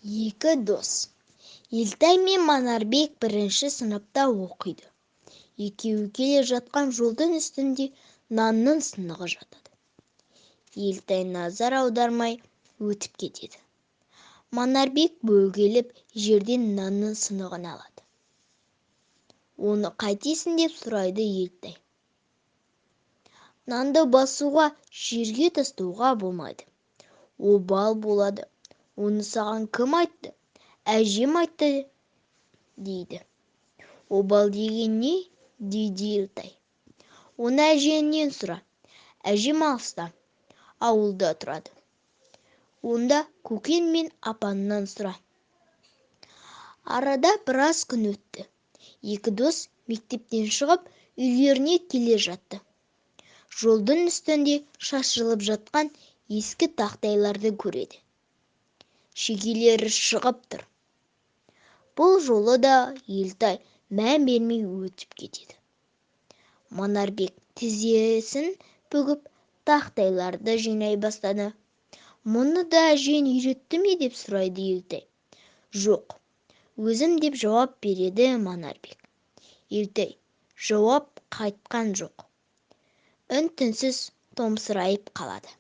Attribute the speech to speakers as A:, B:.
A: Екі дос Елтай мен Манарбек бірінші сыныпта оқиды. Екеуі келе жатқан жолдың үстінде нанның сынығы жатады. Елтай назар аудармай өтіп кетеді. Манарбек бөгеліп, жерден нанның сынығын алады. «Оны қайтесің?» – деп сұрайды Елтай. «Нанды басуға, жерге тастауға болмайды. Обал болады». «Оны саған кім айтты?» «Әжем айтты», – дейді. «Обал деген не?» – дейді Елтай. «Оны әжеңнен сұра. Әжем алыста, ауылда тұрады. Онда көкең мен апаңнан сұра». Арада біраз күн өтті. Екі дос мектептен шығып, үйлеріне келе жатты. Жолдың үстінде шашылып жатқан ескі тақтайларды көреді. Шегелері шығып тұр. Бұл жолы да Елтай мән бермей өтіп кетеді. Манарбек тізесін бүгіп, тақтайларды жинай бастады. «Мұны да әжең үйретті ме?» – деп сұрайды Елтай. «Жоқ, өзім», – деп жауап береді Манарбек. Елтай жауап қайтқан жоқ. Үн-түнсіз томсырайып қалады.